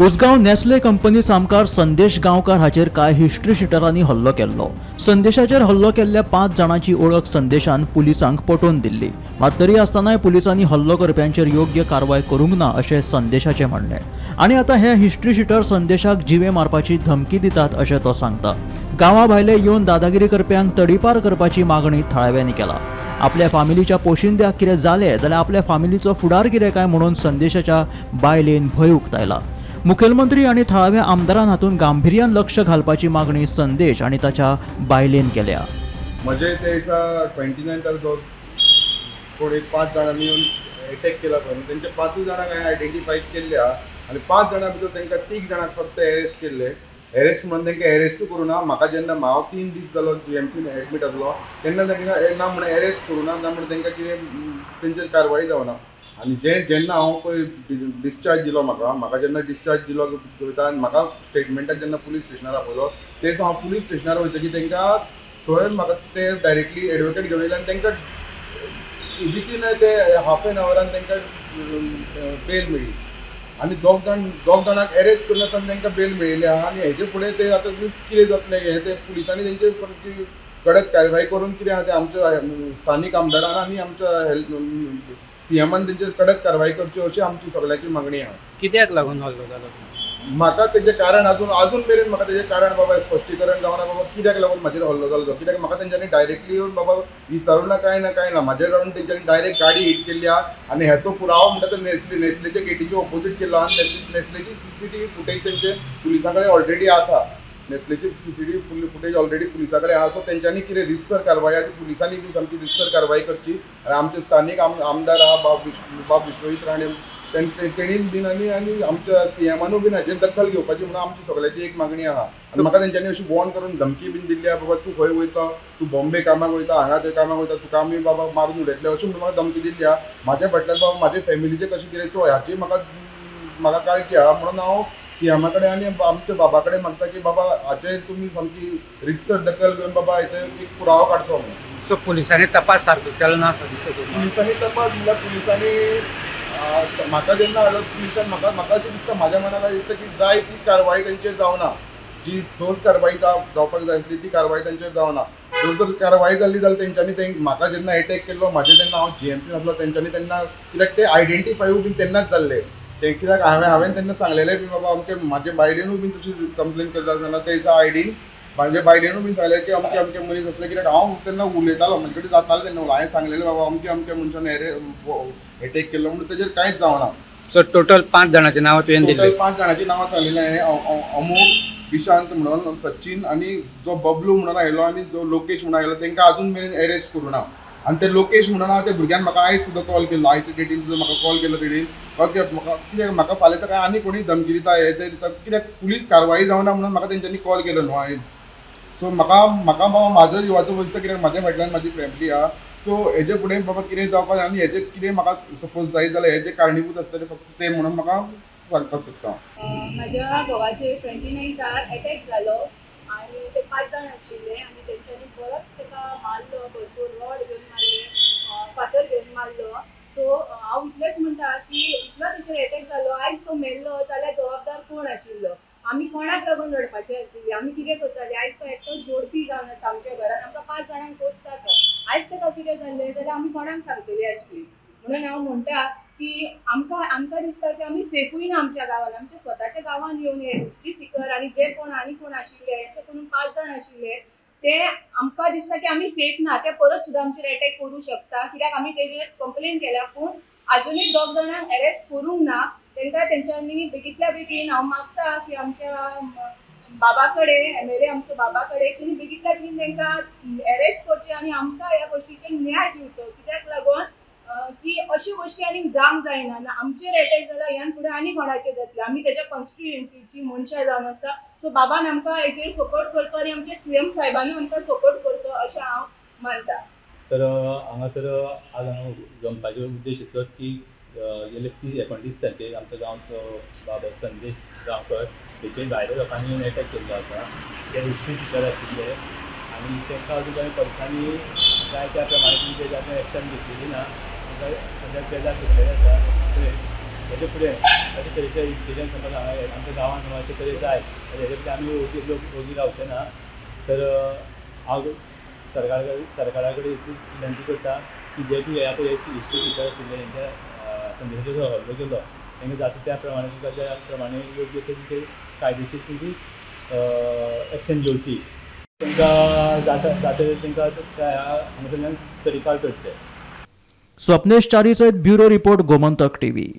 Usgao Nestle company सामकार संदेश गांवकार हाचेर कांय हिस्ट्री शिटरांनी हल्लो केल्लो। संदेशाचेर हल्लो केल्ल्या 5 जाणांची ओळख संदेशान पुलिसांक पटोवन दिल्ली। मात तरी आसतनाय पुलिसांनी हल्लो करप्यांचेर योग्य कारवाय करूंक ना अशें संदेशाचें म्हणणें आनी आतां हे हिस्ट्री शिटर संदेशाक जिवे मारपाची धमकी दितात अशें तो सांगता। गांवा भायले येवन दादागिरी करप्यांक तडीपार करपाची मागणी थळाव्यांनी केला। आपल्या फामिलीच्या पोशिंद्याक कितें जालें जाल्यार आपल्या फामिलीचो फुडार कितें काय म्हणून संदेशाच्या बायलेन भंय उक्तायला। मुखेलमंत्री आनी थळाव्या आमदारान हातूंत गांभिर्यान लक्ष घालपाची मागणी संदेश आनी ताच्या बायलेन केल्या। म्हजे ते दिसा 29 तारखेक कोण एक 5 जाणांनी येवन एटॅक केला पळय, तेंचे 5 जाणांक हांवें आयडेंटिफाय केल्ले आहा आनी 5 जाणां भितर तांकां 3 जाणांक फक्त एरेस्ट केल्ले। एरेस्ट म्हणून तांकां एरेस्टूय करूं ना। म्हाका जेन्ना हांव 3 दीस जालो जीएमसीन एडमीट आसलो तेन्ना तांकां ना म्हणून एरेस्ट करूं ना, ना म्हणून तांकां कितें तेंचेर कारवाय जावना। आनी जेन्ना हांव पळय डिस्चार्ज दिलो, म्हाका जेन्ना डिस्चार्ज दिलो वयता म्हाका स्टेटमेंटाक जेन्ना पुलीस स्टेशनार आपयलो ते दिसा हांव पुलीस स्टेशनार वयतकीर तांकां थंय म्हाका ते डायरेक्टली एडवोकेट घेवन येयले आनी तांकां वितीन ते हाफ एन आवरान तांकां बेल मेळ्ळी आनी दोग जाणांक एरेस्ट करिनासतना तांकां बेल मेळिल्ली आहा। आनी हेजे फुडें ते आतां कितें जातलें हें ते पुलिसांनी तेंचेर सामकी कडक कारवाय करून कितें आहा तें आमच्या स्थानीक आमदारान आनी आमच्या हेल्थ सीएमान तेंचेर कडक कारवाय करची अशी आमची सगळ्यांची मागणी आहा। कित्याक लागून हल्लो जालो? म्हाका तेजें कारण अजून मेरेन म्हाका तेजें कारण बाबा स्पश्टीकरण जावना बाबा कित्याक लागून म्हाजेर हल्लो जालो तो, कित्याक म्हाका तेंच्यांनी डायरेक्टली येवन बाबा विचारूं ना कांय ना कांय ना, म्हाजेर रावन तेंच्यांनी डायरेक्ट गाडी हिट केल्ली आहा। आनी हेचो पुरावो म्हणटा तो नेस्लेच्या गेटीचे ओपोजीट केल्लो आहा। नेस्लेची सीसीटीव्ही फुटेज तेंचे पुलिसां कडेन ऑलरेडी आसा। नेस्लेची सीसीटीव्ही फुटेज ऑलरेडी पुलिसां कडेन आहा। सो तेंच्यांनी कितें रितसर कारवाय आहा ती पुलिसांनी बी सामकी रितसर कारवाय करची आनी आमचे स्थानीक आमदार आहा बाब विश्वजीत राणे तेणीन बीन आनी आमच्या सीएमानूय बीन हाचेर दखल घेवपाची म्हणून आमची सगळ्याची एक मागणी आहा। आनी म्हाका तेंच्यांनी अशी वॉर्न करून धमकी बीन दिल्ली आहा, बाबा तूं खंय वयता, तूं बॉम्बे कामाक वयता, हांगा थंय कामाक वयता, तुका आमी बाबा मारून उडयतले अशें म्हणून म्हाका धमकी दिल्ली आहा। म्हाज्या फाटल्यान बाबा म्हाजे फॅमिलीचें कशें कितें सो हाची म्हाका काळजी आहा म्हणून हांव सीएमा कडेन आनी आमच्या बाबा कडेन मागता की बाबा हाचेर तुमी सामकी रितसर दखल घेवन बाबा हाचेर एक पुरावो काडचो म्हणून। सो पुलिसांनी तपास सारको केलो ना असो दिसता तुका? पुलिसांनी तपास म्हणल्यार पुलिसांनी म्हाका जेन्ना हाडलो पुलिसान म्हाका अशें दिसता, म्हाज्या मनाक अशें दिसता की जाय ती कारवाय तेंचेर जावना, जी ठोस कारवाय जावपाक जाय आसली ती कारवाय तेंचेर जावना। जर तर कारवाय जाल्ली जाल्यार तेंच्यांनी म्हाका जेन्ना एटॅक केल्लो म्हाजे तेन्ना हांव जीएमसीन आसलो तेंच्यांनी तेन्ना कित्याक ते आयडेंटिफायूय बीन तेन्नाच जाल्ले ते, कित्याक हांवें तेन्ना सांगलेलें बी बाबा अमके म्हाजे बायलेनूय बीन तशी कंप्लेन करता आसतना ते दिसा आयडीन म्हाजे बायलेनूय बीन सांगलें की अमके अमके मनीस आसले, कित्याक हांव तेन्ना उलयतालो म्हजे कडेन जातालें तेन्ना हांवें सांगलेलें बाबा अमके अमके मनशान एटॅक केल्लो म्हणून तेजेर कांयच जावना। सो टोटल 5 जाणांची नांवां तुवें दिल्ली? टोटल 5 जाणांची नांवां सांगलेलीं हांवें, अमोल, विशांत म्हणून, सचिन आनी जो बबलू म्हणून आयलो आनी जो लोकेश म्हणून आयलो तांकां अजून मेरेन एरेस्ट करूं ना। आनी ते लोकेश म्हणून आहा ते भुरग्यान म्हाका आयज सुद्दां कॉल केल्लो, आयच्या डेटीन सुद्दां म्हाका कॉल केल्लो तेणेन, ओके म्हाका कित्याक म्हाका फाल्यां सकाळी आनी कोणी धमकी दिता हे ते दिता, कित्याक पुलीस कारवाय जावना म्हणून म्हाका तेंच्यांनी कॉल केलो न्हू आयज। सो म्हाका म्हाका बाबा म्हाजो जिवाचो दिसता कित्याक म्हाज्या फाटल्यान म्हाजी फॅमिली आहा। सो हेजे फुडें बाबा कितें जावपाक आनी हेजे कितें म्हाका सपोज जायत जाल्यार हेजे कारणीभूत आसतले फक्त ते म्हणून म्हाका सांगपाक सोदता। म्हाज्या घोवाचेर 29 एटॅक जालो आनी ते 5 जाण आशिल्ले आनी तेंच्यांनी बरोच ताका मारलो, भरपूर रॉड घेवन मारले, फातर घेवन मारलो। सो हांव इतलेंच म्हणटा की इतलो तेचेर एटॅक जालो, आयज तो मेल्लो जाल्यार जबाबदार कोण आशिल्लो? आमी कोणाक लागून रडपाचें आशिल्लें? आमी कितें करताले? आयज तो एकटो जोडपी जावन आसा आमच्या घरान, आमकां 5 जाणांक पोसता तो। आयज ताका कितें जाल्लें जाल्यार आमी कोणाक सांगतली आसली? म्हणून हांव म्हणटा की आमकां दिसता की आमी सेफूय ना आमच्या गांवान, आमच्या स्वताच्या गांवान येवन हे हिस्ट्री सिकर आनी जे कोण आनी कोण आशिल्ले अशे करून 5 जाण आशिल्ले ते आमकां दिसता की आमी सेफ ना, ते परत सुद्दां आमचेर एटॅक करूं शकता, कित्याक आमी तेजेर कंप्लेन केल्या पूण आजुनूय 2 जाणांक एरेस्ट करूंक ना। तांकां तेंच्यांनी बेगींतल्या बेगीन हांव मागता की आमच्या बाबा कडेन, एमएलए आमचो बाबा कडेन, तेणी बेगींतल्या बेगीन तांकां एरेस्ट करचें आनी आमकां ह्या गोश्टीचेर न्याय दिवचो, कित्याक लागून की अश्यो गोश्टी आनीक जावंक जायना ना। आमचेर एटॅक जाला ह्यान फुडें आनी कोणाचेर जातलें, आमी तेच्या कॉन्स्टिट्युएन्सीची मनशां जावन आसा। सो बाबान आमकां हेजेर सपोर्ट करचो आनी आमच्या सीएम साहेबानूय आमकां सपोर्ट करचो अशें हांव मानता। तर हांगासर आज हांगा जमपाचो उद्देश इतलोच की गेले 29 तारखेक आमचो गांवचो बाबा संदेश गांवकर हेचेर भायल्या लोकांनी येवन एटॅक केल्लो आसा। ते हिस्ट्री टिचर आशिल्ले आनी तांकां अजून कांय पुलिसांनी जाय त्या प्रमाणे तेंचेर एक्शन घेतलेली ना, सद्याक बेजार सुटलेले आसा। हेजे फुडें अशे तरेचे इन्सिडंट समज आमच्या गांवांत समज अशे तरेन जायत जाल्यार हेजे फुडें आमी ओगी लोक ओगी रावचे ना. तर हांव सरकारा कडेन इतलीच विनंती करता की जे बी आतां हे हिस्ट्री टिचर आशिल्ले हेंच्या संदेशाचेर जो हल्लो केलो तेंकां जाता त्या प्रमाणे तुका त्या प्रमाणे योग्य तेंचे कायदेशीर तेंची एक्शन घेवची. तांकां जाता जाता तांकां त्या हांगासरल्यान तरीकार करचें. स्वप्नेश च्यारी सयत ब्युरो रिपोर्ट, गोमंतक टीव्ही.